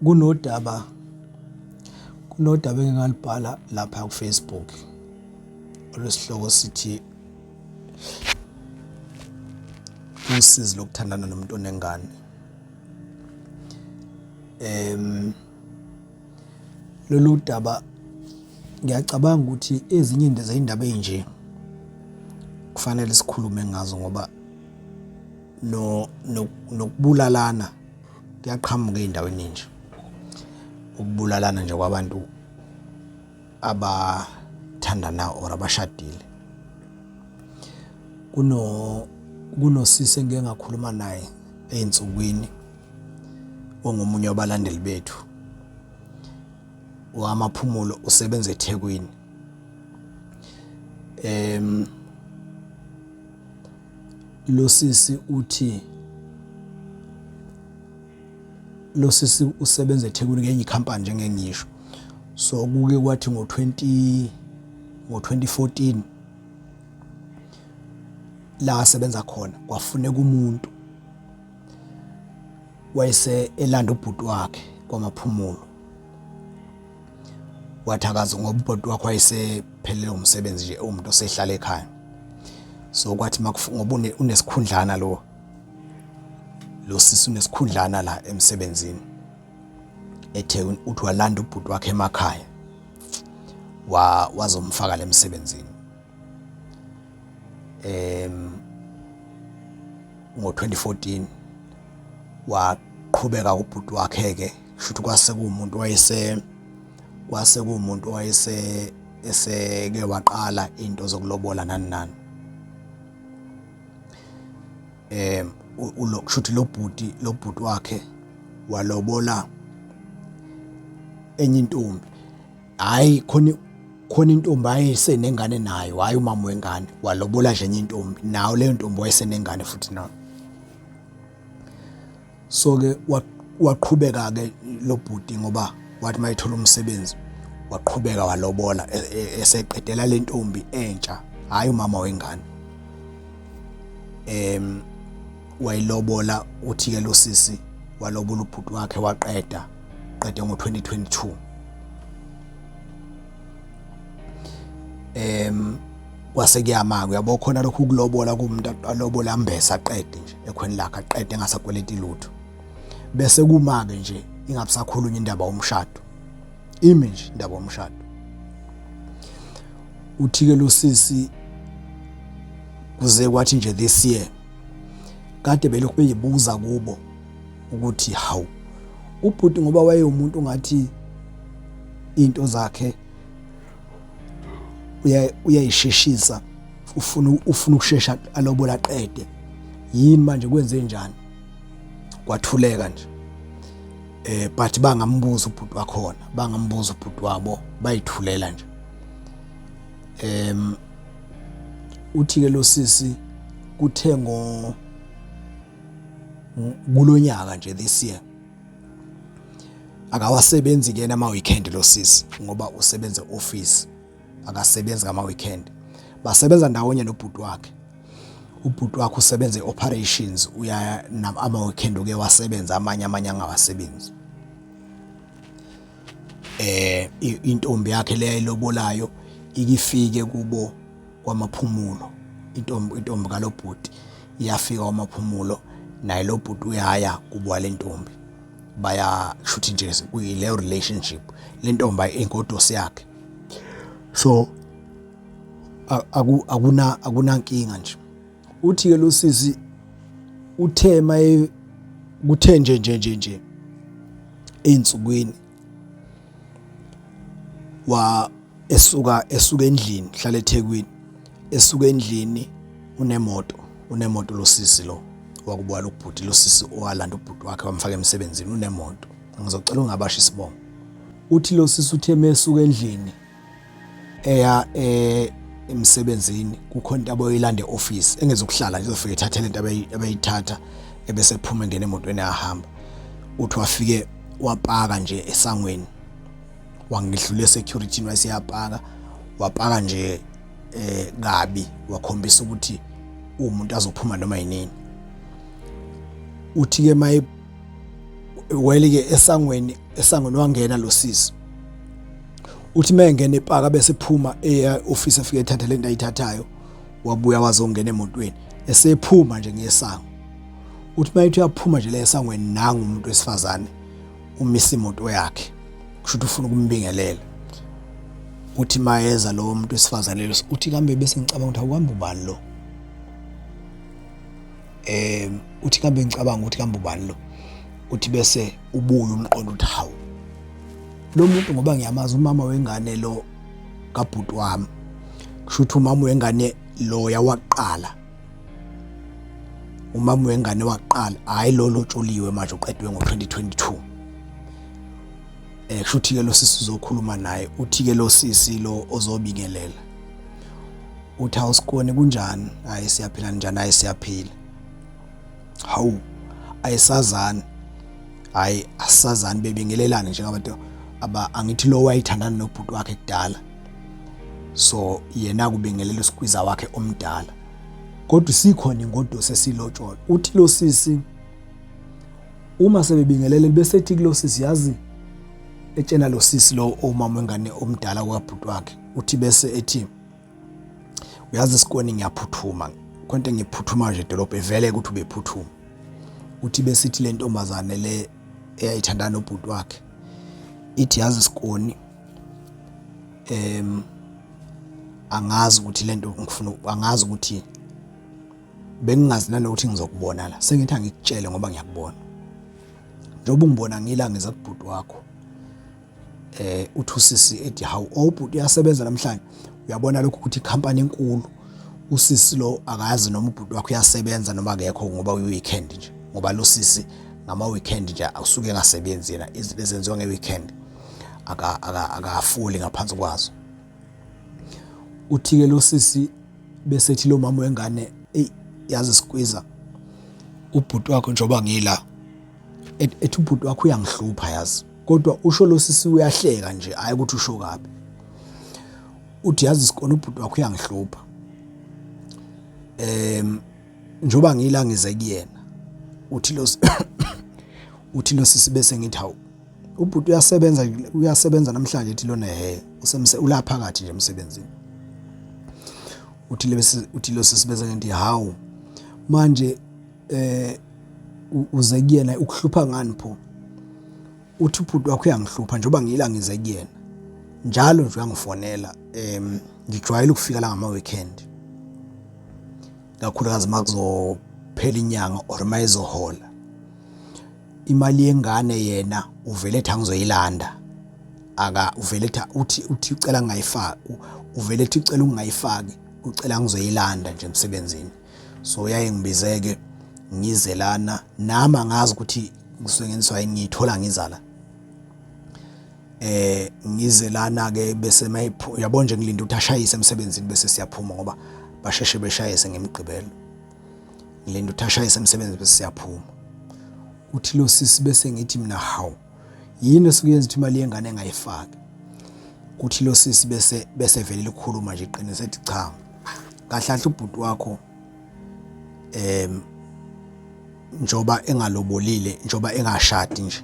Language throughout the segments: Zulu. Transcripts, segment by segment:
Kunodaba kunodaba engingalibhala lapha ku-Facebook olwesihloko sithi usizi lokuthandana nomuntu onengane. Lolu daba ngiyacabanga ukuthi ezinye zey'ndaba ey'nje kufanele sikhulume ngazo ngoba no nokubulalana kuyaqhamuka ey'ndaweni nje ukubulalana nje kwabantu abathandana or abashadile. Kuno kunosisi engike ngakhuluma naye ey'nsukwini ongomunye wabalandeli bethu wamaphumulo usebenza eThekwini. Lo sisi uthi lo sisi usebenza eThekwini kenye ikhampani njengengisho so kuke kwathi ngo-20 ngo-2014 la asebenza khona kwafuneka umuntu wayese elanda ubhuti wakhe kwamaphumulo wathi akazi ngoba ubhuti wakhe wayesephelele umsebenzi nje umuntu osehlala ekhaya so kwathi ngoba unesikhundlana lo lo sisi unesikhundlana la emsebenzini eThekwini uthi walanda ubhuti wakhe emakhaya wa wazomfaka lemsebenzini ngo-2014 waqhubeka ubhuti wakhe ke kushuthi kwase kuwumuntu wayese kwase kuwumuntu wayese eseke waqala into zokulobola nani nani ulo kushuthi lo bhuti lo bhuti wakhe walobola enye intombi hayi khona khona intombi ayesenengane nayo hayi umama wengane walobola nje enye intombi nayo leyo ntombi wayesenengane futhi nayo so ke waqhubeka ke lo bhuti ngoba wathi mayithola umsebenzi waqhubeka walobola e, e, eseqedela le ntombi entsha hayi umama wengane wayilobola uthi ke lo sisi walobola ubhuti wakhe waqeda qede ngo-2022 kwase kuyama-ke uyabo khona lokhu ukulobola kumuntu alobola ambese aqede nje ekhweni lakhe aqede engasakweleti lutho bese kuma-ke nje ingabisakhulunywa indaba yomshado imi nje indaba yomshado uthi-ke lo sisi kuze kwathi nje this year kade belokhu beyibuza kubo ukuthi hawu ubhuti ngoba wayewumuntu ngathi into zakhe uyayisheshisa ufuna ufuna ukushesha alobola aqede yini manje kwenze njani kwathuleka nje but bangambuza ubhuti wakhona bangambuza ubhuti wabo bayithulela nje uthi ke lo sisi kuthe ngo kulonyaka nje this year akawasebenzi kuyena ama weekend lo sisi ngoba usebenza office akasebenzi ngama weekend basebenza ndawonye nobhuti wakhe ubhuti wakhe usebenza e-operations uya ama weekend uke wasebenza amanye amanye angawasebenzi intombi yakhe leyayilobolayo ikifike kubo kwamaphumulo intombi intombi kalobhuti iyafika kwamaphumulo naye lo bhuti uyaya kubo le ntombi baya shuthi nje kuyileyo relationship le ntombi ingodosi yakhe so akuna akunankinga nje uthi ke lo sisi uthe maye kuthe nje nje nje nje einsukwini wa esuka esuka endlini hlala eThekwini esuka endlini unemoto unemoto lo sisi lo wakubuka lo bhuti lo sisi owalanda ubhuti wakhe wamfaka emsebenzini unemoto ngizocela ungabasho isibongo uthi lo sisi uthe mesuka endlini eya emsebenzini kukhona into aboyilanda e-office engezokuhlala nje izofike ithathe lento abayithatha ebese ephuma engena emotweni ahamba uthi wafike wapaka nje esangweni wangidlula esecurity wayeseyapaka wapaka nje kabi wakhombisa ukuthi umuntu azophuma noma yinini uthi ke maye Well ke esangweni, esangweni wangena lo sisi. Uthi mengena epaka bese phuma eya office, afike ethatha lento ayithathayo, wabuya wazongena emotweni, esephuma nje ngesango. Uthi mayethi uyaphuma nje la esangweni, nangu umuntu wesifazane umisa imoto yakhe, kusho ukuthi ufuna ukumbingelela. Uthi mayeza lowo muntu wesifazane lo, uthi kambe bese ngicabanga ukuthi awukambe ubani lo, uthi kambe ngicabanga ukuthi kambe ubani lo. Uthi bese ubuye umqondo uthi hawu, lo muntu ngoba ngiyamazi, umama wengane lo kabhuti wami, kusho ukuthi umama wengane loya waqala, umama wengane waqala, hayi lo lotsholiwe manje uqedwe ngo-2022. Kusho ukuthi ke lo sisi uzokhuluma naye. Uthi ke lo sisi lo ozobingelela uthi, "Awusikoni, kunjani?" "Hayi, siyaphila. Njani?" "Hayi, siyaphila." Hawu, ayisazani, hayi asazani, bebingelelana njengabantu aba angithi lo wayithandana nobhuti wakhe kudala, so yena kubingelela usikwiza wakhe omdala, kodwa sikhona ingoduso esilotshola. Uthi lo sisi uma sebebingelele bese ethi kulo sisi, yazi, etshena lo sisi lo omama wengane omdala kwabhuti wakhe, uthi bese ethi, "Uyazi Sikoni, ngiyaphuthuma konke, ngiphuthuma nje edolobha." Vele ukuthi ubephuthuma. Uthi besithi le ntombazane le eyayithandana nobhuti wakhe ithi, "Yazi Sikoni, angazi ukuthi lento ngifuna, angazi ukuthi bengingazi nanokuthi ngizokubona la, sengithi angikutshele ngoba ngiyakubona njengoba ungibona ngila, ngiza kubhuti wakho." Uthi usisi ethi, "Hawu, obhuti uyasebenza namhlanje?" Uyabona lokhu ukuthi ikhampani enkulu, usisi lo akazi noma ubhuti wakho uyasebenza noma akekho, ngoba uyi-weekend nje, ngoba lo sisi ngama-weekend nje usuke engasebenzi yena, izinto ezenziwa nge-weekend akafuli ngaphansi kwazo. Uthi-ke lo sisi bese ethi lo mama wengane, "Eyi, yazi Sikwiza, ubhuti wakho njengoba ngila," ethi, "ubhuti wakho uyangihlupha yazi." Kodwa usho lo sisi uyahleka nje, hayi ukuthi usho kabi. Uthi, "Yazi Sikona, ubhuti wakho uyangihlupha, njengoba ngila ngize kuyena." Uthi lo sisi bese ngithi, "Hawu, ubhuti uyasebenza, uyasebenza namhlanje?" Ethi lona, "He, usemse ula phakathi nje emsebenzini." Uthi lo sisi bese ngithi, "Hawu, manje uze kuyena, ukuhlupha ngani pho?" Uthi, "Ubhuti wakho uyangihlupha, njengoba ngila ngize kuyena, njalo nje uyangifonela. Ngijwayele ukufika la ngama weekend, kakhulukazi makuzophela inyanga or mayizohola imali yengane, yena uvele ethi angizoyilanda, aka uvele ethi uthi ucela ngayifaki, uvele ethi ucela ungayifaki, ucela ngizoyilanda nje emsebenzini. So yaye ngibizeke ngize lana, nami angazi ukuthi ngisuke ngenziswa yini, ngiyithola ngizala, ngize lana ke." Bese mayiphu yabo nje, ngilinda ukuthi ashayise emsebenzini bese siyaphuma, ngoba basheshe beshayise ngemigqibelo. Ngilinda ukuthi ashayise emsebenzini bese siyaphuma. Uthi lo sisi bese ngithi mina, "Hawu, yini esuke yenza ukuthi imali yengane engayifaki?" Uthi lo sisi bese vele likhuluma nje iqiniso, ethi, "Cha, kahle kahle ubhuti wakho, njoba engalobolile, njoba engashadi nje,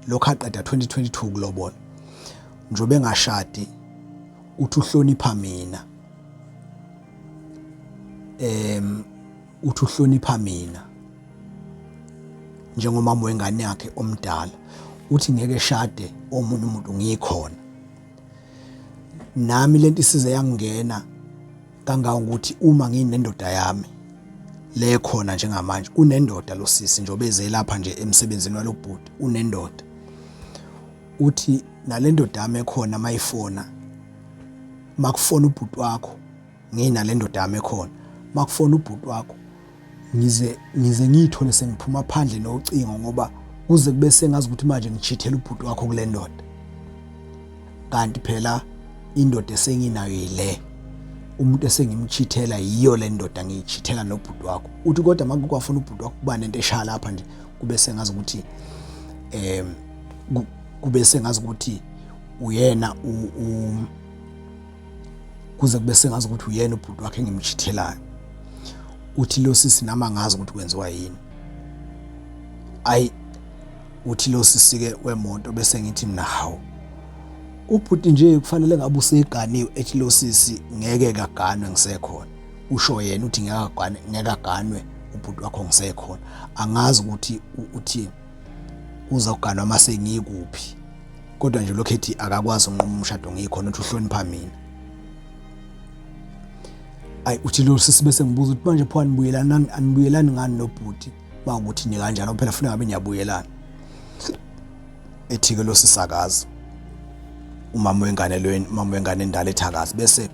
lokho aqeda 2022 kulobola, njoba engashadi, uthi uhlonipha mina, uthi uhlonipha mina njengomama wengane yakhe omdala, uthi ngeke shade omunye umuntu ngikhona nami. Lento isize yangena kangangokuthi uma nginendoda yami le khona njengamanje," unendoda lo sisi njengoba eze lapha nje emsebenzini walobhuti, unendoda. Uthi, "Nale ndoda yami ekhona, mayifona, makufona ubhuti wakho nginale ndoda yami ekhona, makufona ubhuti wakho ngize ngiyithole sengiphuma phandle nocingo, ngoba kuze kube sengazi ukuthi manje ngichithela ubhuti wakho kule ndoda, kanti phela indoda esenginayo yile umuntu esengimchithela, yiyo le ndoda ngiyichithela nobhuti wakho." Uthi kodwa make kwafuna ubhuti wakho kuba nento eshaya lapha nje, kube sengazi ukuthi kube sengazi ukuthi uyena, kuze kube sengazi ukuthi uyena ubhuti wakhe engimchithelayo. Uthi lo sisi, "Nami angazi ukuthi kwenziwa yini." Ayi, Uthi lo sisike wemoto bese ngithi mina hawu ubhuti nje kufanele ngabe useganiwe ethi lo sisi ngeke kaganwe ngisekhona usho yena uthi ngeke agane ngeke aganwe ubhuti wakho ngisekhona angazi ukuthi uthi uza kuganwa mase ngikuphi kodwa nje lokho ethi akakwazi ukunquma umshado ngikhona uthi uhlonipha mina ayi uthi lo sisi bese ngibuza ukuthi manje pho anibuyelani anibuyelani ngani nobhuti mawukuthi nikanjalo phela funa ngabe niyabuyelana ethi ke lo sisakazi umama wengane lweni umama wengane endala ethakazi bese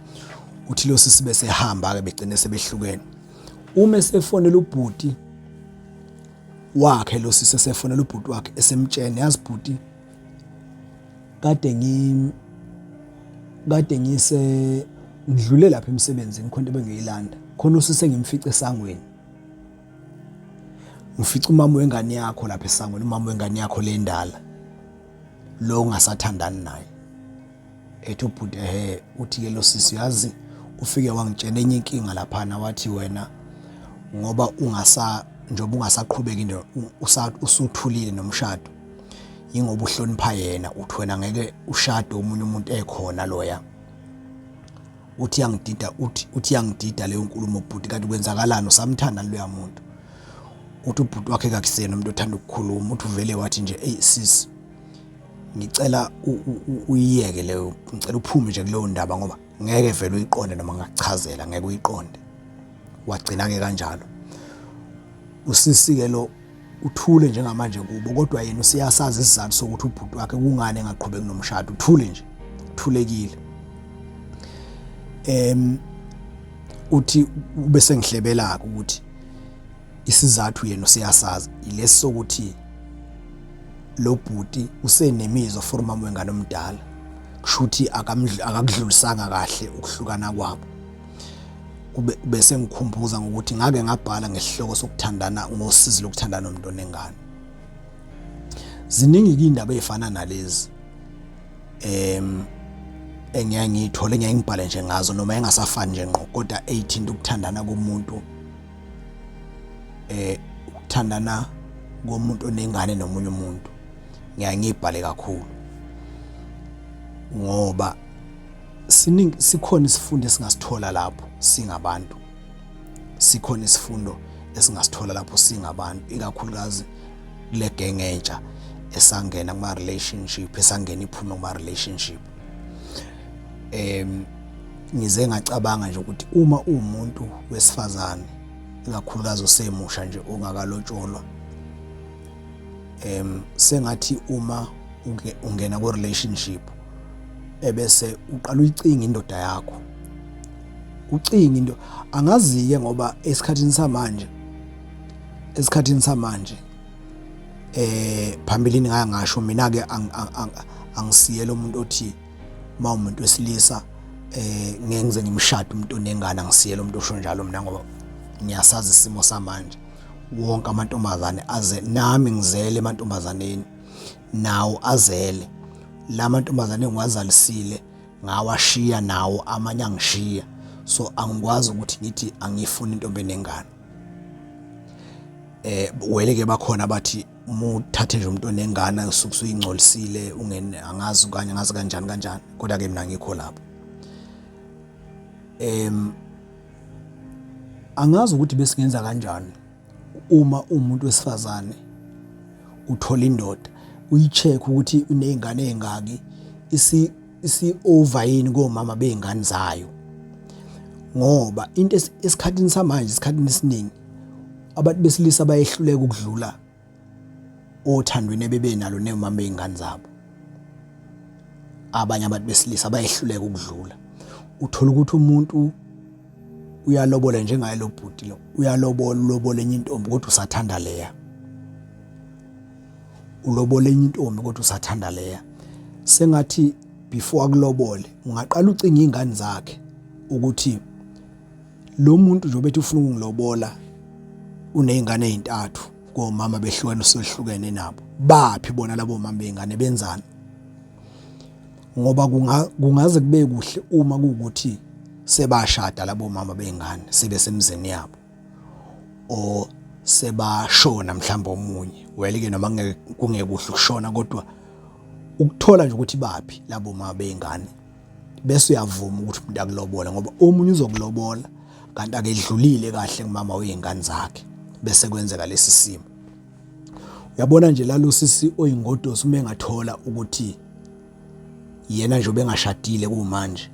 uthi lo sisi bese ehamba ke begcine sebehlukene uma esefonela ubhuti wakhe lo sisi esefonela ubhuti wakhe esemtshena yazi bhuti kade ngi kade ngise ngidlule lapha emsebenzini khona into ebengiyilanda khona usise ngimfice esangweni ngifica umama wengane yakho lapha esangweni umama wengane yakho lendala lo ungasathandani naye ethi ubhuti ehe uthi ke lo sisi yazi ufike wangitshena enye inkinga laphana wathi wena ngoba ungasa njengoba ungasaqhubeki nje usuthulile nomshado yingoba uhlonipha yena uthi wena ngeke ushade omunye umuntu ekhona loya uthi yangidida uthi uthi yangidida leyo nkulumo bhuti kanti kwenzakalani usamthanda loya muntu uthi ubhuti wakhe kakusena umuntu othanda ukukhuluma uthi uvele wathi nje ey sis ngicela uyiyeke leyo ngicela uphume nje kuleyo ndaba ngoba ngeke vele uyiqonde noma ngakuchazela ngeke uyiqonde wagcina ke kanjalo usisi ke lo uthule njengamanje kubo kodwa yena usiyasazi isizathu sokuthi ubhuti wakhe kungani engaqhubeki nomshado uthule nje uthulekile em uthi ube sengihlebela ukuthi isizathu yena usiyasazi ilesi sokuthi lo bhuti usenemizwa for umama wengane omdala kusho ukuthi akakudlulisanga kahle ukuhlukana kwabo ube bese ngikhumbuza ngokuthi ngake ngabhala ngesihloko sokuthandana ngosizi lokuthandana nomuntu onengane ziningi indaba ezifana nalezi em engiyaye ngiyithole engiyaye ngibhale nje ngazo noma engasafani nje ngqo kodwa eyithinta ukuthandana komuntu eh ukuthandana komuntu onengane nomunye umuntu ngiyaye ngiyibhale kakhulu ngoba siningi sikhona isifundo esingasithola lapho singabantu sikhona isifundo esingasithola lapho singabantu ikakhulukazi kule genge entsha esangena kuma relationship esangena iphume kuma relationship em ngize ngacabanga nje ukuthi uma uwumuntu wesifazane ikakhulukazi osemusha nje ongakalotsholwa em sengathi uma ungena ku relationship ebese uqala uyicinga indoda yakho ucinga into angazi-ke ngoba esikhathini samanje esikhathini samanje eh phambilini ngaya ngasho mina ke angisiyela umuntu othi uma umuntu wesilisa eh ngeke ngize ngimshade umuntu onengane angisiyela umuntu osho njalo mina ngoba ngiyasazi isimo samanje wonke amantombazane aze nami ngizele emantombazaneni nawo azele la mantombazane engiwazalisile ngawashiya nawo amanye angishiya so angikwazi ukuthi ngithi angifuni intombi enengane eh wele ke bakhona bathi muthathe nje umuntu onengane usuke usuyingcolisile ungene angazi kanye angazi kanjani kanjani kodwa ke mina ngikho lapho em angazi ukuthi besingenza kanjani uma umuntu wesifazane uthola indoda uyi-check ukuthi uney'ngane ey'ngaki isi isi-over yini komama bey'ngane zayo ngoba into esikhathini samanje esikhathini esiningi abantu besilisa bayehluleka ukudlula othandweni ebebenalo nomama bey'ngane zabo abanye abantu besilisa bayehluleka ukudlula uthola ukuthi umuntu uyalobola njengaye lo bhuti lo uyalobola ulobola enye intombi kodwa usathanda leya ulobola enye intombi kodwa usathanda leya sengathi before akulobole ungaqala ucinga izingane zakhe ukuthi lo muntu nje obethi ufuna ukungilobola unezingane ezintathu komama behlukene usehlukene nabo baphi bona labo mama beyingane benzani ngoba kungaze kube kuhle uma kuwukuthi sebashada labo mama beyingane sebesemzini yabo or Sebashona mhlawumbe omunye, well ke noma kungekuhle ukushona, kodwa ukuthola nje ukuthi baphi labo ma beyingane, bese uyavuma ukuthi umuntu akulobola, ngoba omunye uzokulobola kanti akedlulile kahle kumama wey'ngane zakhe, bese kwenzeka lesi simo. Uyabona nje lalo sisi oyingodosi, uma engathola ukuthi yena nje ubengashadile kumanje,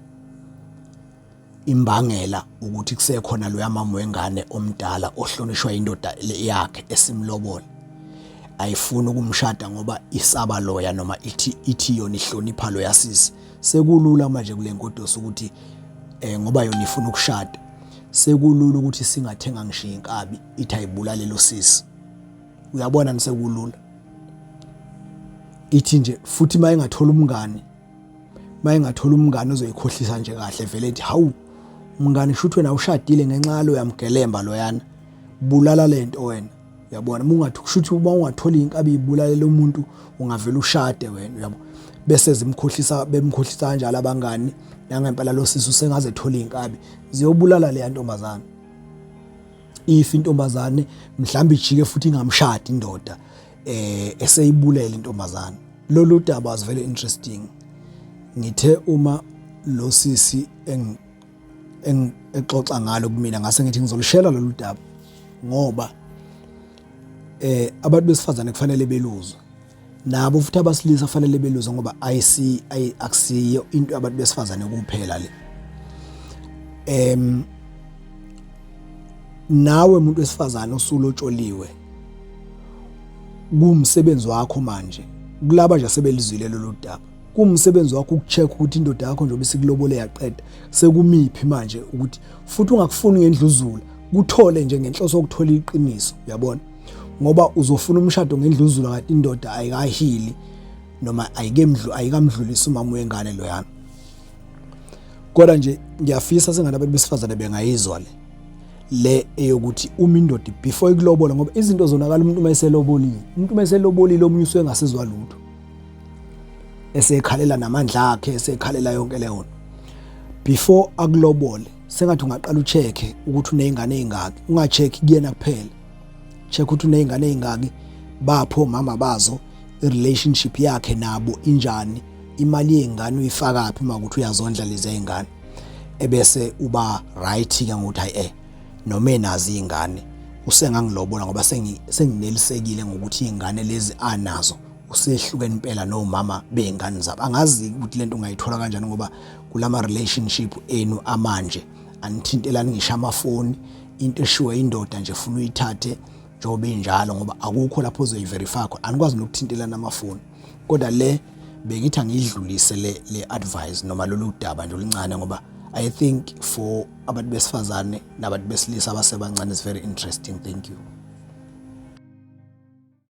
imbangela ukuthi kusekhona loya mama wengane omdala ohlonishwa indoda yakhe esimlobola, ayifuni ukumshada ngoba isaba loya, noma ithi yona ihlonipha loya sisi. Sekulula manje kule nkodosi ukuthi ngoba yona ifuna ukushada, sekulula ukuthi singathenga ngisho inkabi, ithi ayibulale lo sisi. Uyabona, nisekulula ithi nje futhi mayengathola umngani ozoyikhohlisa nje kahle, vele ethi, "Hawu mngani, shuthi wena ushadile ngenxa yalo yamgelemba loyana, bulala lento wena." Uyabona, uma ungathi kushuthi uma ungathola inkabi ibulale lo muntu, ungavela ushade wena, uyabo. Bese zimkhohlisa, bemkhohlisa kanjalo abangani. Nangempela lo sisi usengaze ethola inkabi ziyobulala leya ntombazane. If intombazane mhlawumbe ijike futhi ingamshadi indoda eseyibulele intombazane. Lolu daba was very interesting. Ngithe uma lo sisi exoxa ngalo kumina, ngase ngithi ngizolushela lolu daba ngoba abantu besifazane kufanele beluzwe, nabo futhi abasilisa kufanele beluzwe, ngoba ayisi akusiyo into yabantu besifazane kuphela le. Nawe umuntu wesifazane osulotsholiwe, kumsebenzi wakho manje, kulaba nje sebelizwile lolu daba, kumsebenzi wakho ukucheck ukuthi indoda yakho njengoba isikulobole yaqeda, sekumiphi manje, ukuthi futhi ungakufuni ngendluzula, kuthole nje ngenhloso yokuthola iqiniso, uyabona, ngoba uzofuna umshado ngendluzula kanti indoda ayikahili noma ayikemdlu ayikamdlulisi umama wengane loyana. Kodwa nje ngiyafisa sengathi abantu besifazane bengayizwa le eyokuthi uma indoda before ikulobola, ngoba izinto zonakala umuntu uma eselobolile. Umuntu uma eselobolile, omunye usuke engasizwa lutho, esekhalela namandla akhe, esekhalela yonke leyo nto. Before akulobole, sengathi ungaqala ucheck ukuthi unezingane ezingaki. Ungacheck kuyena kuphela, check ukuthi unezingane ezingaki, bapho mama bazo, i-relationship yakhe nabo injani, imali yezingane uyifakaphi uma ukuthi uyazondla lezi zingane, ebese uba right ke ngokuthi hayi, noma enazi izingane, usengangilobola ngoba senginelisekile ngokuthi izingane lezi anazo usehlukene impela nomama bey'ngane zabo. Angazi ukuthi lento ungayithola kanjani, ngoba kulama relationship enu amanje anithintelani ngisho amafoni. Into eshiwe indoda nje funa uyithathe njengoba injalo, ngoba akukho lapho ozoyiverify khona, anikwazi nokuthintelana amafoni. Kodwa le bengithi angiyidlulise le advice noma lolu daba nje oluncane, ngoba I think for abantu besifazane nabantu besilisa abasebancane is very interesting. Thank you.